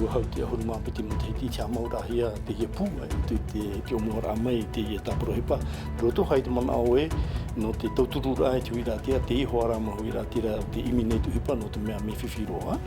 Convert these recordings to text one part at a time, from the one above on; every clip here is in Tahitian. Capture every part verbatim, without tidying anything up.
Hau te ʻahuru mā piti matahiti i te haʻamauraʻahia teie pū, e, te, te, te ʻōmuaraʻa mai i teie tāpura ʻohipa. Roto hoʻi te manaʻo ē, nō te tautururaʻa i te huiraʻatira, teie hoʻi rā mau huiraʻatira te ʻimi nei te ʻohipa, nō te mea mea fifi roa.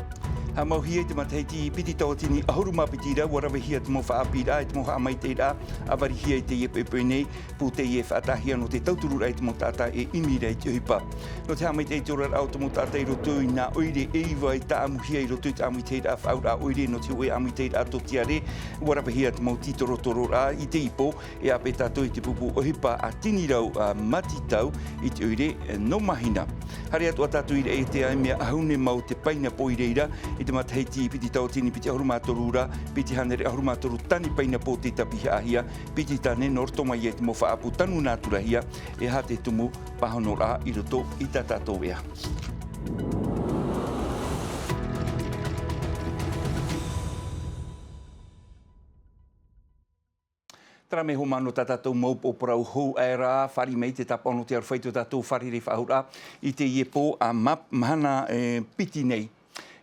Haʻamauhia i te matahiti piti tauatini ʻahuru mā piti ra, ʻua ravehia te mau faʻaʻāpīraʻa, e te mau haʻamaitaʻiraʻa, ʻa varihia i teie poʻipoʻi nei, pū teie e faʻataʻahia nō te tautururaʻa i te mau taʻata e ʻimi ra i te ʻohipa. Nō te haʻamaitaʻi i te oraraʻa o te mau taʻata i roto i nā ʻoire e iva i tāʻamuhia i roto i te ʻāmuitahiraʻa faʻaauraʻa ʻoire nō te hōʻē ʻāmuitahiraʻa tōtiare, ʻua ravehia te mau tītorotororaʻa i te ipo, e ʻāpeʻe tātou i te pupu ʻohipa ʻa Tinirau, ā, Matitau i te ʻoire, e, nō Mahina. Haere atu ā tātou i reira, e te mea ʻahune mau te painapō i reira, i te matahiti piti tauatini piti ʻahuru mā toru ra, piti hānere ʻahuru mā toru tāne painapō tei tāpihaʻahia, piti tāne nō roto mai ai te mau faʻaʻapu tanu nāturahia, e aha te tumu pāhonoraʻa i roto i tā tātou ea. Terā mea hōmā nō tā tātou mau upoʻo parau hou aʻera, fāriʻi mai te tāpaʻo nō te aroha i tō tātou fārerei faʻahou ra i teie pō, ā, ma-, mahana, e, piti nei.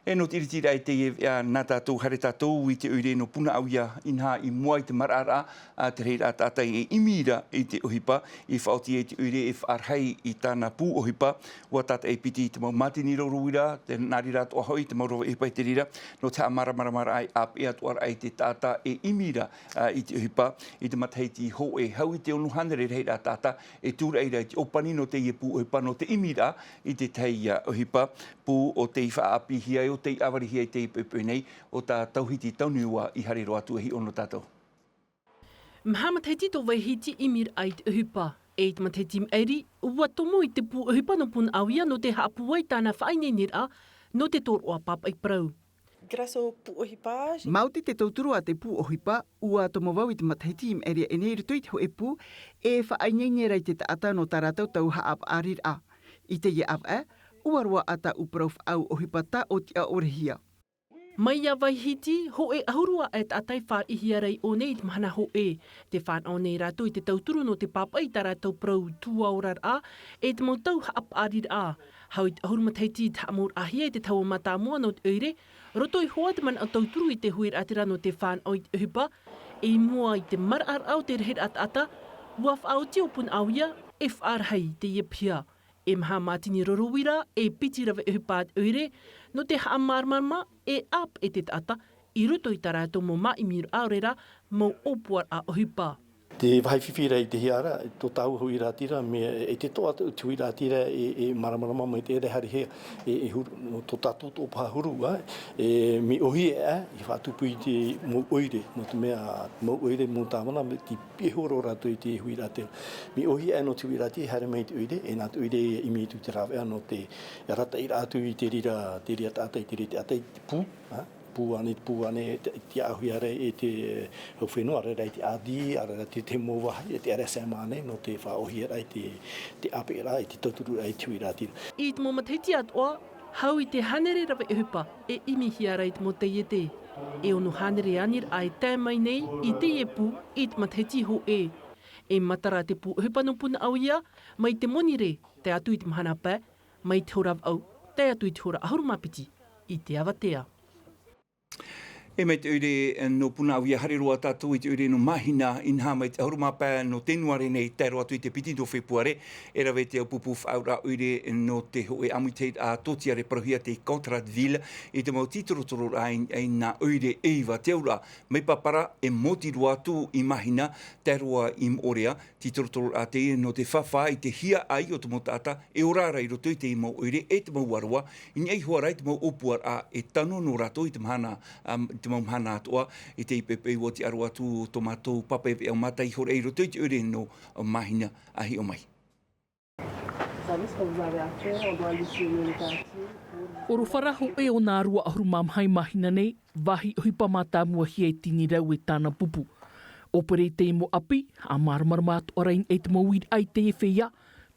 E nō te ʻiritiraʻa i teie veʻa nā tātou, haere tātou i te ʻoire nō Punaʻauia, inaha i mua i te maraʻaraʻa a te rahiraʻa taʻata e ʻimi ra i te ʻohipa, i faʻaoti ai te ʻoire e faʻarahi i tāna pū ʻohipa, ʻua tātaʻi piti te mau mātini rauhia, te nā reira atoʻa hoʻi te mau rave ʻohipa i te reira, nō te haʻamāramaramaraʻa e ʻāpeʻe atoʻa ra i te taʻata e ʻimi ra, ā, i te ʻohipa, i te matahiti hōʻē hau i te ono hānere rahiraʻa taʻata e tūraʻi ra i te ʻōpani nō teie pū ʻohipa nō te ʻimi ra i te tahi, ā, ʻohipa, pū o tei faʻaʻāpīhia ai, o tei ʻavarihia i teie poʻipoʻi nei, ʻo tā Tauhiti Tauniua i haere roa atu e hiʻo nō tātou. Maha matahiti tō Vaihiti ʻimiraʻa i te ʻohipa. E i te matahiti maʻiri, ʻua tomo i te pū ʻohipa nō Punaʻauia nō te haʻapūai tāna faʻaineineraʻa nō te tōroʻa pāpaʻi parau. Grâce au pū ʻohipa, j'ai Maoti te tauturu a te pū ʻohipa, ʻua tomo vau i te matahiti i maʻiri aʻe nei i roto i te hōʻē pū, e faʻaineine ra i te taʻata nō tā rātou tau haʻapaʻariraʻa. I teie ʻāvaʻe, ʻua roaʻa tāʻu parau faʻaau ʻohipa tāʻotiʻa ʻorehia. Mai iā Vaihiti, hōʻē ʻahuru aʻe taʻata i fāriʻihia ra i ʻō nei i te mahana hōʻē. Tē fānaʻo nei rātou i te tauturu nō te pāpaʻi i tā rātou parau tuaoraraʻa, e te mau tau haʻapaʻariraʻa. Hau i te ʻahuru matahiti i te haʻamauraʻahia i te tahua mātāmua nō te ʻoire, roto iho ā te manaʻo tauturu i te huiraʻatira nō te fānaʻo i te ʻohipa, e i mua i te maraʻaraʻa o te rahiraʻa taʻata, ʻua faʻaoti ʻo Punaʻauia e faʻarahi i teie piha. E maha mātini roro uira, e piti rave ʻohipa a te ʻoire, nō te haʻamāramarama e ʻāpeʻe te taʻata, i roto i tā rātou mau māʻimiraʻa ʻaore rā, mau ʻōpuaraʻa ʻohipa. Te vāhi fifi ra i te hia ra, tō tāua huiraʻatira, mea, e te toʻa te huiraʻatira e, e māramarama mai te ʻere haere hia, e, e huru, tō tātou tō paha huru, ā, e, mea ʻōhie aʻe, i faʻatupu i te mau ʻoire, nō te mea, mau ʻoire, mau tāvana, me te piha roa rātou i te huiraʻatira. Mea ʻōhie aʻe nō te huiraʻatira, haere mai te ʻoire, e nā te ʻoire e ʻimi atu te rāveʻa nō te arataʻiraʻa atu i te reira, te reira taʻata, i te reira taʻata, i te pū, ā, pū ānei, pū ānei, te, te ʻaʻahuia ra e te hau fenua, ʻaore rā i te ʻādi, ʻaore rā te, te mau vāhi, e te ʻere sema ānei, nō te faʻaʻōhieraʻa i te, te ʻāpeʻeraʻa, i te tautururaʻa i te huiraʻatira. I te mau matahiti atoʻa, hau i te hānere rave ʻohipa, e ʻimihia ra i te mau taiete. E ono hānere aniraʻa e tae mai nei i teie pū i te matahiti hōʻē. E matara te pū ʻohipa nō Punaʻauia, mai te Monirē, tae atu i te mahana pae, mai te hora vaʻu, tae atu i te hora ʻahuru mā piti, i te avatea. E mai te ʻoire nō Punaʻauia, haere roa tātou i te ʻoire nō Mahina, inaha mai te ʻahuru mā pae nō Tenuare nei, tae roa atu i te piti nō Fepuare, e rave te ʻāpupu faʻaauraʻa ʻoire nō te hōʻē ʻāmuitahiraʻa tōtiare parauhia te Contrat de Ville, i te mau tītorotororaʻa i, i nā ʻoire e iva. Te auraʻa, mai Papara e mōtī roa atu i Mahina, tae roa i Moʻorea, tītorotororaʻa teie nō te fāfā i te hiaʻai o te mau taʻata e ora ra i roto i te mau ʻoire e te mau aroa, i niʻa iho ā ra i te mau ʻōpuaraʻa e tano nō rātou i te mahana, ā, i te mau mahana atoʻa, i teie poʻipoʻi ʻua tiʻa roa atu tō mātou pāpaʻi veʻa o Mataʻihōroʻa i roto i te ʻoire nō Mahina, ʻa hiʻo mai. Vous savez ce qu'on vous avait appris, on doit aller chez le quartier pour ʻOrofara hōʻē o nā rua ʻahuru mā maha i Mahina nei, vāhi ʻohipa mātāmuahia e Tinirau e tāna pupu. ʻŌpere i te mau ʻapi, haʻamāramarama atoʻa ra i niʻa i te mau uiraʻa i teie feiā,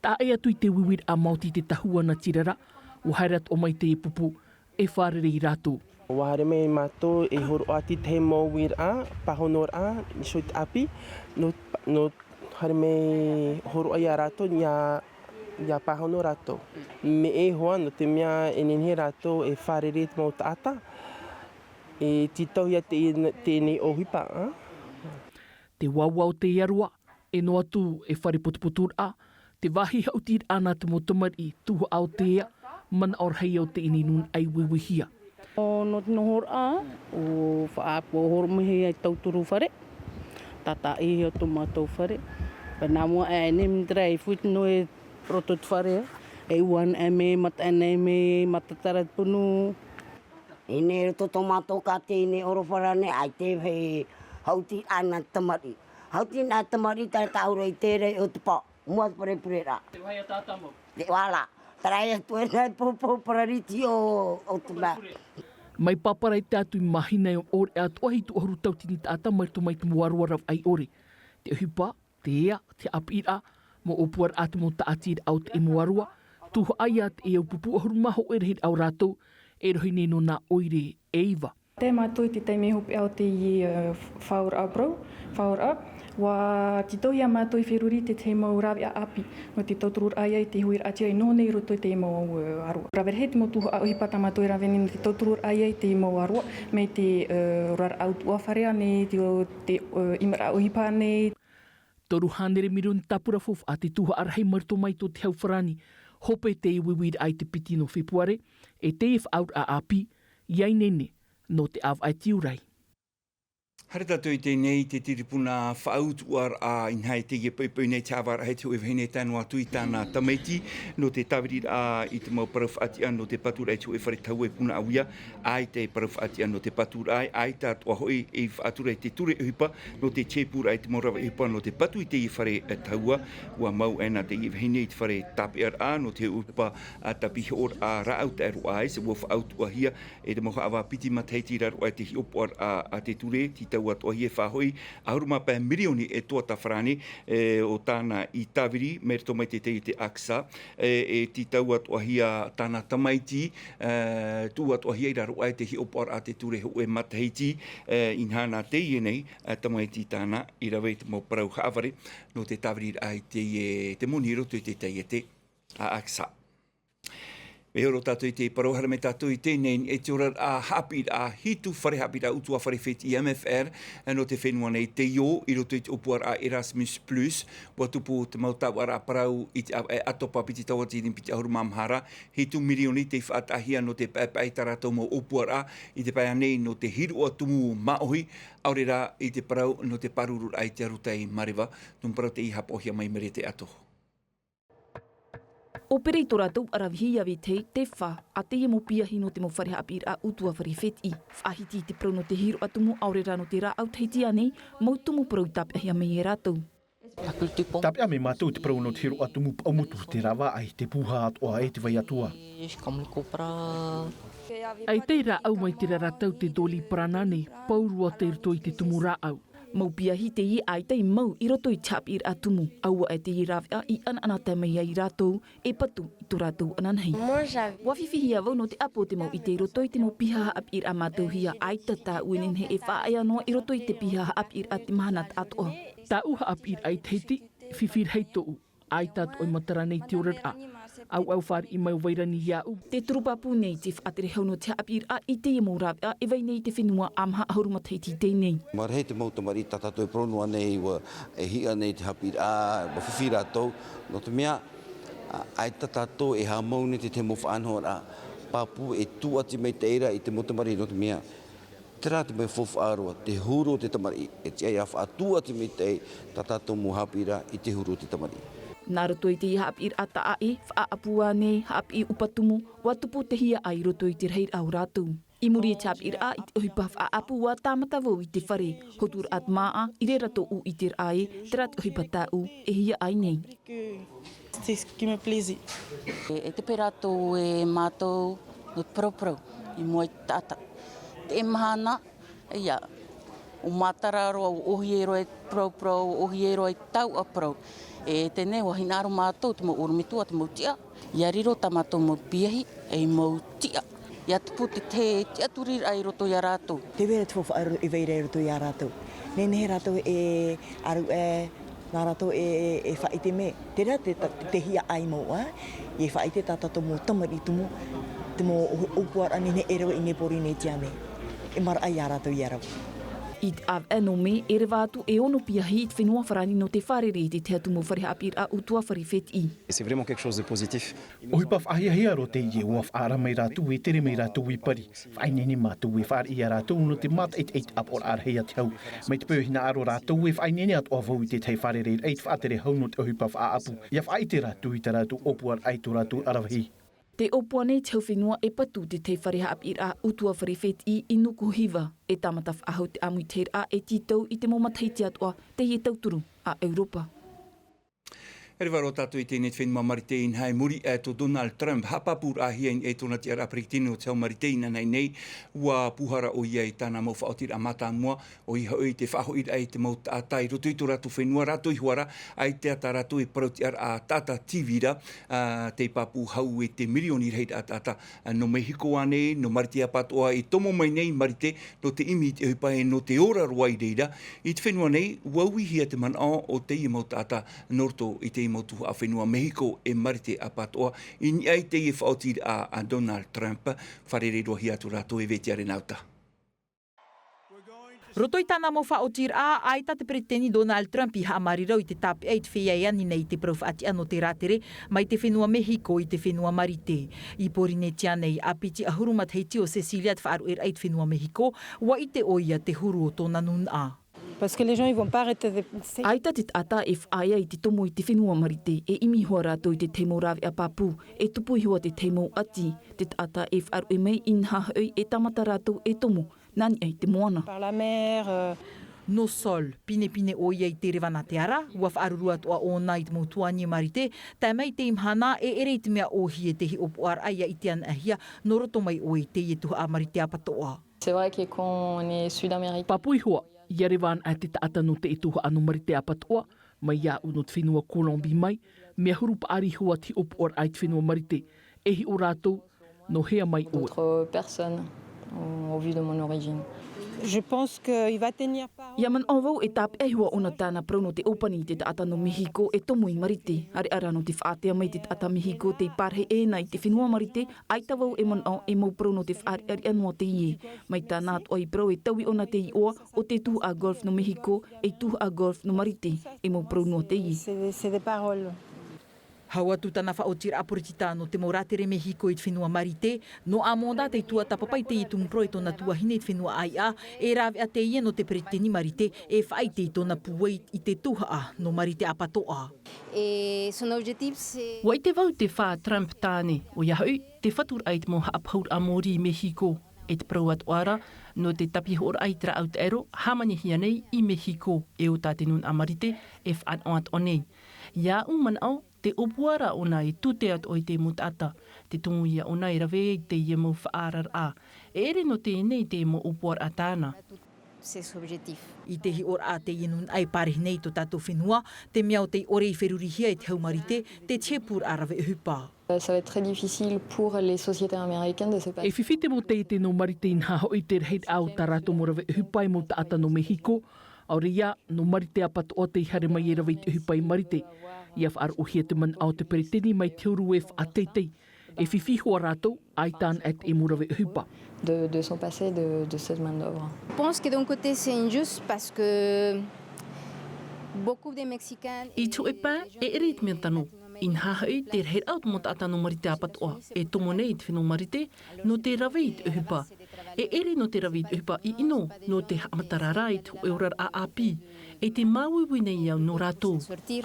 taʻa ʻē atu i te uiuiraʻa maoti i te tahua natirara, ʻua haere atoʻa mai teie pupu, e fārerei rātou. ʻUa haere mai mātou e hōroʻa i te tahi mau uiraʻa, pāhonoraʻa, nō te ʻapi, nō, nō haere mai hōroʻa ia rātou, ʻia, ʻia pāhono rātou. Mea ʻē hoʻi, nō te mea e nehenehe rātou e fārerei i te mau taʻata, E tītauhia teie, teie nei ʻohipa, ā. Te vāvā o te aroa, e noa atu e fare potupoturaʻa, te vāhi haʻutiraʻa nā te mau tamariʻi tuhaʻa o te ea, manaʻo rahi o teie nei nūnaʻa i uiuihia. ʻO, nō te nohoraʻa, ʻo faʻaʻapu ʻo horoʻa mai hia i tauturu fare, tātaʻihia tō mātou fare. Pea nā mua aʻe nei, mea tērā e fiti noa e roto te fare, e ʻua anaʻe mai, mataʻenaʻe mai, matatara te punu. I nei roto tō mātou ka teie nei ʻorofarani, ʻaita e vāhi haʻutiraʻa nā te tamariʻi. Haʻutiraʻa nā te tamariʻi, tae tāʻu ra i terā i ʻō te pā. Mua te purepureraʻa. Te vāhi a tātā mau. Te vāhi, terā atu e nā poupou parariti o, o te mea. Mai Paparā i tae atu i Mahina e ʻore atoʻa hia tūʻahuru tauatini taʻata mai roto mai te mau aroa ravaʻai ʻore. Te ʻohipa, te ea, te haʻapiʻiraʻa, mau ʻōpuaraʻa te mau tāʻatiraʻa o te mau aroa, tuhaʻa ia te ea upupu ʻahuru mā hōʻē rahiraʻa o rātou, e rohi nei nō nā ʻoire e iva. Tae mātou i te taime hopeʻa o teie, ā, faʻaoraraʻa parau, faʻaoraraʻa, ʻua tītauhia mātou i feruri te tahi mau rāveʻa ʻāpī, nō te tautururaʻa ia i te huiraʻatira i noho nei i roto i te mau, ā, aroa. Rave rahi te mau tuhaʻa ʻohipa tā mātou e rave nei nō te tautururaʻa ia i te mau aroa, mai te, ā, oraraʻa utuafare ānei, te, te, ā, ʻimaraʻa ʻohipa ānei. Toru hānere mirioni tāpura faufaʻa te tuhaʻa rahi mai roto mai tō te hau farāni, hope te uiuiraʻa i te piti nō Fepuare, e teie faʻaauraʻa ʻāpī, ia ineine, nō te ʻāvaʻe tiurai. Haere tātou i teie nei i te tiripuna faʻautuʻaraʻa, inaha e teie poʻipoʻi nei te haʻavāraʻa hei te hōʻē vahine tae noa atu i tāna tamaiti, nō te tāviriraʻa i te mau parau faʻatiʻa nō te paturaʻa i te hōʻē fare tahua i Punaʻauia, ʻaita e parau faʻatiʻa nō te paturaʻa, ʻaita atoʻa hoʻi e faʻatura i te ture ʻohipa, nō te tēpūraʻa i te mau rave ʻohipa, nō te patu i teie fare, ā, tahua, ʻua mau aʻe nā teie vahine i te fare tāpeʻaraʻa, nō te ʻohipa, ā, tāpiʻi hoʻoraʻa rāʻau taʻeroʻa ice, ʻua faʻautuʻahia, e te mau haʻavā piti matahiti i raro aʻe te hiʻopoʻaraʻa a te ture, tītau atoʻahia e faʻahoʻi, ʻahuru mā pae mirioni e tuata farāni, e, o tāna i tāviri, mai roto mai te tei te ACSA, e, e tītau atoʻahia tāna tamaiti, e, tuʻu atoʻahia i raro aʻe te hiʻopoʻaraʻa a te ture hōʻē matahiti, e, inaha nā teie nei, e, tamaiti tāna i rave i te mau parau haʻavare, nō te tāviriraʻa i te, e, te moni i roto i te taiete a ACSA. Mea horo tātou i te parau, haere mai tātou i teie nei, e te oraraʻa haʻapiʻiraʻa, hitu fare haʻapiʻiraʻa ʻutuāfare fētiʻi MFR, nō te fenua nei, tei ō, i roto i te ʻōpuaraʻa Erasmus Plus, ʻua tupu te mau tāuʻaraʻa parau i te ʻāvaʻe ʻAtopa piti tauatini piti ʻahuru mā maha ra, hitu mirioni tei faʻataʻahia nō te paepae i tā rātou mau ʻōpuaraʻa, i te pae ānei nō te hīroʻa tumu māʻohi, ʻaore rā i te parau nō te pārururaʻa i te arotahi mareva, tumu parau tei haʻapaʻohia mai Merete Ato. ʻO Pere i tō rātou ʻaravihi ia vetahi te fā a teie mau piahi nō te mau fare haʻapiʻiraʻa ʻutuāfare fētiʻi. Faʻahiti i te parau nō te hīroʻa tumu ʻaore rā nō te rāʻau Tahiti ānei, mau tumu parau i tāpeʻahia mai e rātou. Tāpeʻa mai mātou te parau nō te hīroʻa tumu paʻumutu, te rāvaʻai, te pūhā atoʻa e te vai atoʻa. ʻAita e rāʻau mai te rarātau te Doliprane nei, pauroa tei roto i te tumu rāʻau. Mau piahi teie ʻaita i mau i roto i te haʻapiʻiraʻa tumu, aua e teie rāveʻa i ʻanaʻanatae mai ai rātou, e patu i tō rātou ananahi. ʻUa fifihia vau nō te ʻapo o te mau ʻite i roto i te mau piha haʻapiʻiraʻa mātauhia, ʻaita tāʻu e nehenehe e faʻaea noa i roto i te piha haʻapiʻiraʻa te mahana taʻatoʻa. Tāʻu haʻapiʻiraʻa i Tahiti, fifi rahi tōʻu. ʻAita atoʻa e matara nei te oraraʻa. ʻAuʻau fāriʻi mai ʻo Vairani iāʻu. Te turupapū nei te faʻatere hau nō te haʻapiʻiraʻa i teie mau rāveʻa e vai nei i te fenua ʻāmaha ʻahuru matahiti i teie nei. Marahi te mau tamariʻi tā tātou e parau noa nei ʻua, e hiʻa nei te haʻapiʻiraʻa, ʻua fifi rātou, nō te mea, ʻa, ʻaita tātou e haʻamau nei te tahi mau faʻanahoraʻa, pāpū e tūʻati maitaʻi ra i te mau tamariʻi, nō te mea, terā te mea faufaʻa roa, te huru o te tamariʻi, e tiʻa ia faʻatūʻati maitaʻi tā tātou mau haʻapiʻiraʻa i te huru o te tamariʻi. Nā roto i te haʻapiʻiraʻa taʻa ʻē, faʻaʻapu ānei, haʻapiʻi ʻupa tumu, ʻua tupu te hiaʻai i roto i te rahiraʻa o rātou. I muri i te haʻapiʻiraʻa i te ʻohipa faʻaʻapu, ʻua tāmata vau i te fare, hoturaʻa te māʻa, i reira tōʻu ʻiteraʻa ē, terā te ʻohipa tāʻu e hiaʻai nei. C'est ce qui me plaisait. E, e te pē rātou e mātou nō te parauparau i mua i te taʻata. Te mahana, ia, ʻua matara roa, ʻua ʻōhie roa e te parauparau, ʻua ʻōhie roa e te tauʻaparau. E teie nei, ʻua hinaʻaro mātou, te mau ʻorometua, te mau tiʻa, ʻia riro tā mātou mau piahi, ei mau tiʻa. ʻIa tupu te, te tiʻaturiraʻa i roto ia rātou. Tē vai ra te faufaʻa e vai ra i roto ia rātou. Nehenehe rātou e ʻaruʻe, nā rātou e, e, e faʻaʻite mai. Terā te, te, te hiaʻai mau ā, e faʻaʻite tā tātou mau tamariʻi tumu, te mau ʻō-, ʻōpuaraʻa nehenehe e rave i nei Pōrīnetia nei. E maraʻa iā rātou ia rave. I te ʻāvaʻe nō mē e reva atu e ono piahi i te fenua farāni nō te fārerei i te tahi atu mau fare haʻapiʻiraʻa utuafare fētiʻi. C'est vraiment quelque chose de positif. ʻOhipa faʻahiahia roa teie, ua faʻaara mai rātou e tere mai rātou i pari. Faʻaineine mātou e fāriʻi iā rātou nō te mātaʻitaʻi i te ʻāpoʻoraʻa rahi a te hau. Mai te peu e hinaʻaro rātou e faʻaineine atoʻa vau i te tahi fārereiraʻa i te faʻatere hau nō te ʻohipa faʻaʻapu, ia faʻaʻite rātou i tā rātou ʻōpuaraʻa i tō rātou ʻaravihi. Te ʻōpua nei te hau fenua e patu te tahi fare haʻapiʻiraʻa utuafare fētiʻi i Nukuhiva. E tāmata faʻahou te ʻāmuitahiraʻa e tītau i te mau matahiti atoʻa teie tauturu a Europa. E reva roa tātou i teie nei te fenua Marite, inaha i muri aʻe tō Donald Trump, haʻapāpūraʻahia i niʻa i tōna tiʻaraʻa peretiteni o te hau Marite inanahi nei, ua pūhara ʻoia i tāna mau faʻaotiraʻa mātāmua, ʻoia hoʻi te faʻahoʻiraʻa i te mau taʻata i roto i tō rātou fenua, rātou iho ā ra, ʻaita tā rātou e parau tiʻaraʻa taʻata tīvira, ā, tei pāpū hau e te mirioni rahiraʻa taʻata, ā, nō Mehiko ānei, nō Marite ʻapatoʻa, e tomo mai nei Marite, nō te ʻimi i te ʻohipa e nō te ora roa i reira. I te fenua nei, ua uihia te manaʻo o teie mau taʻata nō roto i teie mau tuhaʻa fenua Mehiko e Marite ʻapatoʻa, i niʻa i teie faʻaotiraʻa a Donald Trump, fārerei-roa-hia atu rātou e Vetiare Nauta. Roto i tāna mau faʻaotiraʻa, ʻaita te peretiteni Donald Trump i haʻamāuruuru i te tāpeʻa i te feiā e ani nei i te parau faʻatiʻa nō te rātere, mai te fenua Mehiko i te fenua Marite. I Pōrīnetia nei, ʻa piti ʻahuru matahiti ʻo Cecilia te faʻaruʻeraʻa i te fenua Mehiko, ua ʻite ʻoia te huru o tōna nūnaʻa. Parce que les gens, ils vont pas arrêter de penser. ʻAita te taʻata e faʻaea i te tomo i te fenua Marite, e ʻimi hoʻi rātou i te tahi mau rāveʻa pāpū, e tupu iho ā te tahi mau ʻati, te taʻata e faʻaruʻe mai inaha hoʻi e tāmata rātou e tomo, nā niʻa i te moana. Par la mer, euh. Nō Sol, pinepine ʻoia i te reva nā te ara, ua faʻaruru atoʻa ʻōna i te mau tuahine Marite, tae mai i teie mahana, e ʻere i te mea ʻōhie te hiʻopoʻaraʻa ia ʻite anaʻe hia, nō roto mai ʻoe i teie tuhaʻa Marite ʻapatoʻa. C'est vrai que quand on est sud-américain. Pāpū iho ā, ia reva anaʻe te taʻata nō teie tuhaʻa nō Marite ʻapatoʻa, mai iāʻu nō te fenua Colombie mai, mea huru paʻari iho ā te hiʻopoʻaraʻa i te fenua Marite, e hiʻo rātou, nō hea mai ʻoe. D'autres personnes, au, au vu de mon origine. Je pense qu'il va tenir parole. Ia manaʻo vau e tāpeʻa iho ā ʻōna tāna parau nō te ʻōpani i te taʻata nō Mehiko e tomo i Marite. ʻAreʻa rā nō te faʻaātea mai te taʻata Mehiko tei pārahi ʻē na i te fenua Marite, ʻaita vau e manaʻo e mau parau nō te faʻariʻariʻa noa teie. Mai tāna atoʻa i parau e taui ʻōna te iʻoa o te tuhaʻa golf nō Mehiko, e tuhaʻa golf nō Marite, e mau parau noa teie. C'est des, c'est des paroles. Hau atu tāna faʻaotiraʻa poritita nō te mau rātere Mehiko i te fenua Marite, nō ʻĀmonda tei tuatāpapa i teie tumu parau e tōna tuahine i te fenua ʻĀiʻa, e rāveʻa teie nō te peretiteni Marite, e faʻaʻite i tōna pūai i te tuhaʻa nō Marite ʻapatoʻa. Et son objectif, c'est. Ua ʻite vau te fā Trump tāne, ʻoia hoʻi, te faturaʻa i te mau haʻapahuraʻa mōrī i Mehiko, e te parau atoʻa ra, nō te tāpiʻiraʻa i te rāʻau taʻero, hāmanihia nei i Mehiko, e ʻo tā te nūnaʻa Marite, e faʻanaho atoʻa nei. Iāʻu manaʻo, te ʻōpuaraʻa ʻōna e tute atoʻa i te mau taʻata, te tumu ia ʻōna e rave i teie mau faʻaararaʻa. E ʻere nō teie nei te mau ʻōpuaraʻa tāna. C'est son objectif. I te hiʻoraʻa teie nūnaʻa e pārahi nei i tō tātou fenua, te mea ʻo tei ʻore i ferurihia e te hau Marite, te tiʻapūraʻa rave ʻohipa. Euh, ça va être très difficile pour les sociétés américaines de se passer. E fifi te mau taiete nō Marite inaha hoʻi te rahiraʻa o tā rātou mau rave ʻohipa e mau taʻata nō Mehiko, ʻaore ia, nō Marite ʻapatoʻa tei haere mai e rave i te ʻohipa i Marite. Ia faʻaroʻohia te manaʻo o te peretiteni mai te huru e faʻateitei. E fifi hoʻi rātou, ʻaita anaʻe te mau rave ʻohipa. De, de s'en passer de, de cette main-d'œuvre. Je pense que d'un côté, c'est injuste parce que beaucoup de Mexicains. I te hōʻē pae, e ʻere i te mea tano. Inaha hoʻi, te rahiraʻa o te mau taʻata nō Marite ʻapatoʻa, e tomo nei i te fenua Marite, nō te rave i te ʻohipa. E ʻere nō te rave i te ʻohipa ʻino, nō te haʻamataraʻa i te hōʻē oraraʻa ʻāpī, e te māuiui nei au nō rātou. Sortir.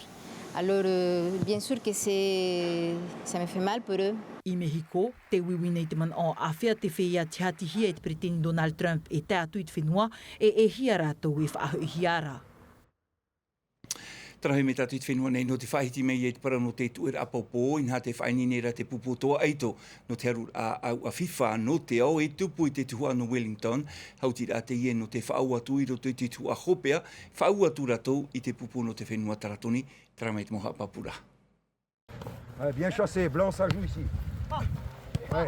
Alors, euh, bien sûr que c'est, ça me fait mal pour eux. I Mehiko, tē uiui nei te manaʻo āfea te feiā tei hātihia e te peretiteni Donald Trump e tae atu i te fenua, e e hia rātou e faʻahoʻihia ra. Tarahi mai tātou i te fenua nei nō te faʻahiti mai i te parau nō te tuʻeraʻa poupou, inaha tē faʻaineine ra te pupu o Toa ʻAito nō te hāʻaururaʻa ʻāuʻa fifa nō te ao e tupu i te tuhaʻa nō Wellington. Hautiraʻa teie nō te faʻaau atu i roto i te tuhaʻa hōpea, faʻaau atu rātou i te pupu nō te fenua Taratoni, terā mai te mau haʻapāpūraʻa. Ouais, bien chassé, blanc, ça joue ici. Ouais.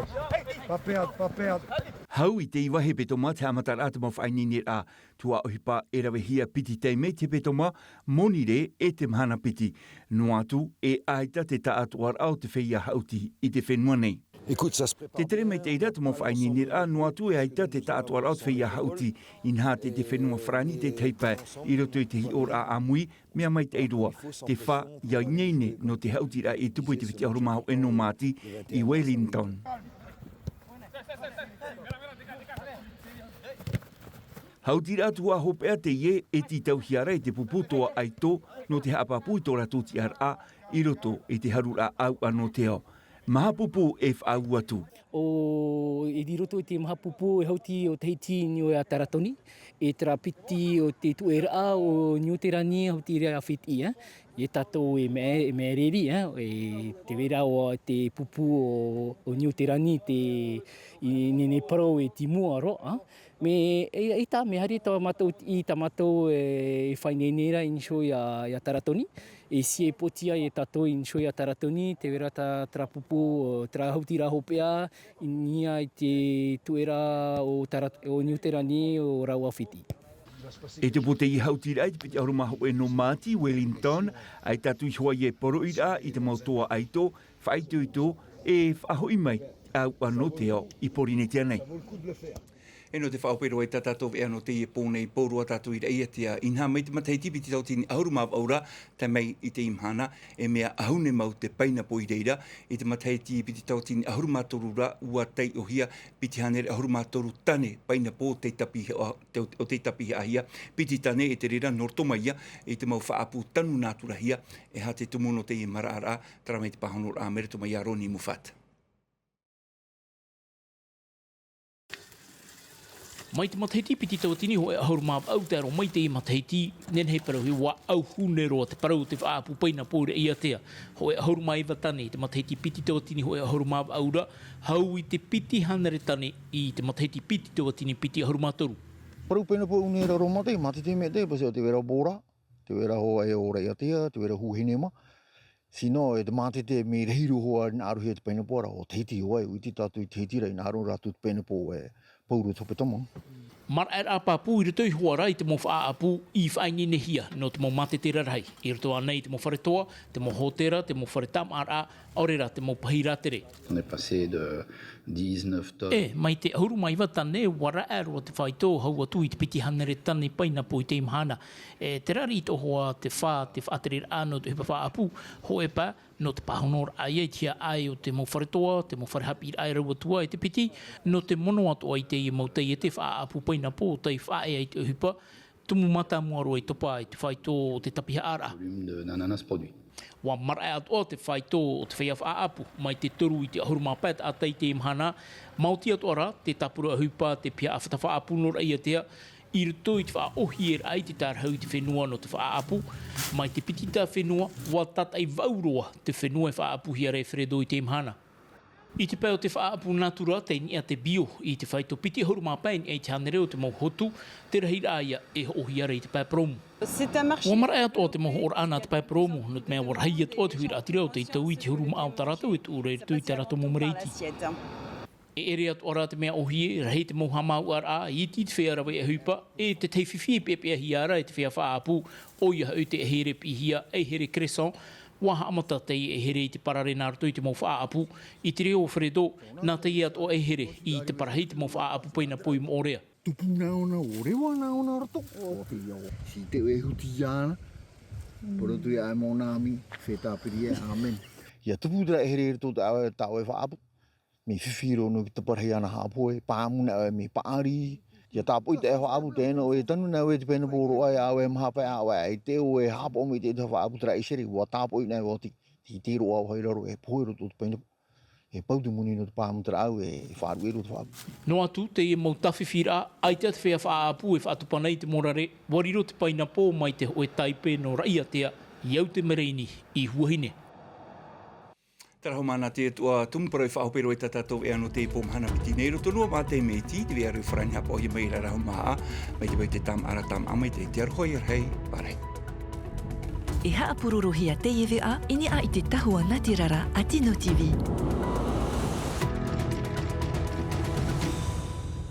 Pas perdre, pas perdre. Hau i te iva hepetoma te haʻamataraʻa te mau faʻaineineraʻa, tuhaʻa ʻohipa e ravehia piti taime i te hepetoma, Monirē e te mahana piti. Noa atu, e ʻaita te taʻatoʻaraʻa o te feiā haʻuti i te fenua nei. Te tere mai te ira te mau faʻaineineraʻa noa atu e aita te taʻatoʻaraʻa o te feiā haʻuti. Inaha te te fenua farani tētahi pae i roto i te hiʻoraʻa ʻāmui, mea maitaʻi roa te fā ia ineine nō te haʻutiraʻa i tupu i te piti ʻahuru mā hōʻē nō māti i Wellington. Haʻutiraʻa tuhaʻa hopeʻa teie e tītauhia ra i te pupu toa ʻaito nō te haʻapāpū i tō rātou tiʻaraʻa i roto i te haruraʻa ʻauʻa nō te ao. Maha pupu e faʻaū atu. ʻO i roto i te maha pupu e haʻuti o tahiti i niu a taratoni, e terā piti o te tuʻeraʻa o niuterani haʻuti rā fiti ia. E tātou e mea e mea reri e te vera o te pupu o niuterani te i nene parau e timua roa. Me e tā me hari tā mātou i tā mātou e faʻaineineraʻa i niu a taratoni. E sia e pōtia e tātou i niu a taratoni te vera tā terā pupu o terā haʻutiraʻa hopeʻa i niu a i te tuʻeraʻa o niuterani o rāua fiti. E te pū teie haʻutiraʻa i te piti ʻahuru mā hōʻē nō māti Wellington. ʻAita atu i hoa ia e poroʻiraʻa i te mau toa ʻaito faʻaitoito e faʻahoʻi mai ʻauʻa nō te ao i pōrīnetia nei. E nō te faʻahope roa i tā tātou veʻa nō teie pō nei, pauroa tātou i raʻiātea inaha mai te matahiti piti tauatini ʻahuru mā vaʻu ra tae mai i teie mahana. E mea ʻahune mau te painapō i reira. I te matahiti piti tauatini ʻahuru mā toru ra ua taiʻohia piti hānere ʻahuru mā toru tane painapō o tei tapihaʻahia piti tane e te reira nō roto mai ia i te mau faʻaʻapu tanu nāturahia. E aha te tumu nō teie maraʻaraʻa? Tara mai te pāhonoraʻa mai roto mai a Roni Mufat. Mai te matahiti piti tauatini hōʻē ʻahuru mā vaʻu tae roa mai teie matahiti nehenehe parauhia ua ʻauhune roa te parau o te faʻaʻapu painapō i raʻiātea. Hōʻē ʻahuru mā iva tane i te matahiti piti tauatini hōʻē ʻahuru mā vaʻu ra, hau i te piti hānere tane i te matahiti piti tauatini piti ʻahuru mā toru. Parau painapō ʻune raro mate mate te mea te pasi o te vera bora, te vera hoa e o raʻiātea te vera huahine ma. Sino e te mātete me rahi roa hoa i nā aruhia te painapō ra o tahiti o ai o iti tātou i tahiti ra i nā aru rātou te painapō e pauru te hopetoma. Maraʻaraʻa pāpū i roto i hoa ra i te mau faʻaʻapu i faʻaineinehia nō te mau mātete rarahi i roto ānei i te mau fare toa, te mau hōtēra, te mau fare tāmāʻaraʻa, ʻaore rā te mau pahi rātere. E mai te ʻahuru mā iva tane ua raʻa roa te faito hau atu i te piti hānere tane painapō i teie mahana. E te rari i tō hoa te fā te faʻatereraʻa nō te ʻohipa faʻaʻapu, hōʻē pae nō te pāhonoraʻa ia i te hiaʻai o te mau fare toa, te mau fare haʻapiʻiraʻa e rau atu ā e te piti nō te mono atoʻa i teie mau taiete faʻaʻapu painapō tei faʻaea i te ʻohipa tumu mātāmua roa i topa i te faito o te tapihaʻaraʻa. Ua maraʻa atoʻa te faito o te feiā faʻaʻapu mai te toru i te ʻahuru mā pae taʻata i teie mahana. Maoti atoʻa rā te tāpura ʻohipa te piha ʻāfata faʻaʻapu nō raʻiātea i roto i te faʻaʻohieraʻa i te tārahu i te fenua nō te faʻaʻapu mai te piti tā fenua. Ua tātaʻi vaʻu roa te fenua e faʻaʻapuhia ra e feredo i teie mahana. I te pae o te faʻaʻapu nātura tei niʻa te bio i te faito piti ʻahuru mā pae i niʻa i te hānere o te mau hotu te rahiraʻa ia e hoʻohia ra i te pae poromu. Ua maraʻa atoʻa te mau hoʻoraʻa nā te pae poromu nō te mea ua rahi atoʻa te huiraʻatira o tei tau i te huru maʻa o tā rātou e tuʻu ra i roto i tā rātou mau maraiti. E ʻere atoʻa rā te mea ʻohie rahi te mau haʻamāuʻaraʻa iti i te feiā rave ʻohipa e tētahi fifi e peʻapeʻahia ra e te feiā faʻaʻapu. ʻOia hoʻi te ʻaihere piʻihia ʻaihere cresson. Ua haʻamata teie ʻaihere i te parare nā roto i te mau faʻaʻapu i te reo o feredo nā teie atoʻa ʻaihere i te parahi te mau faʻaʻapu painapō i moʻorea. Tupu nā ʻōna ua rewa nā ʻōna roto o te ia o si te ʻoe huti iāna. Porotu ia e mōna ami fētā piri e amen. Ia tupu te ʻaihere i roto te ʻaoe tāʻoe faʻaʻapu. Mea fifi roa nō ki te parahi ana haʻapohe pāmu nā ʻoe mea paʻari. Ia tāpoʻi te ʻae faʻaʻapu te ʻae nō ʻoe tanu nā ʻoe te painapō roa e ʻaoe maha pae ʻaoe ai te ʻoe haʻapoʻo mai te ʻae faʻaʻapu te raʻi sere ua tāpoʻi nā ʻoe oti. Te roa o hai raro e pohe roto te painapō e pau te moni nō te pāmu te raʻau e faʻaruʻe roa te faʻaʻapu. Noa atu teie mau tāfifiraʻa ʻaita te feiā faʻaʻapu e faʻatupa nei te morare. Ua riro te painapō mai te hoʻe taipe nō raʻiātea i au te mereini i huahine. Taraho māna te atua tumu parau e faʻahope roa i tā tātou ʻeʻa nō te pō mahana piti nei roto noa mā te mea iti te vea rau farani hapaʻo ia mai rarahu maha mai te vai te tamaʻara tamaʻa mai te te aroha ia rahi. Parahi. E haʻapurorohia teie veʻa i niʻa i te tahua nā te rara a tino tv.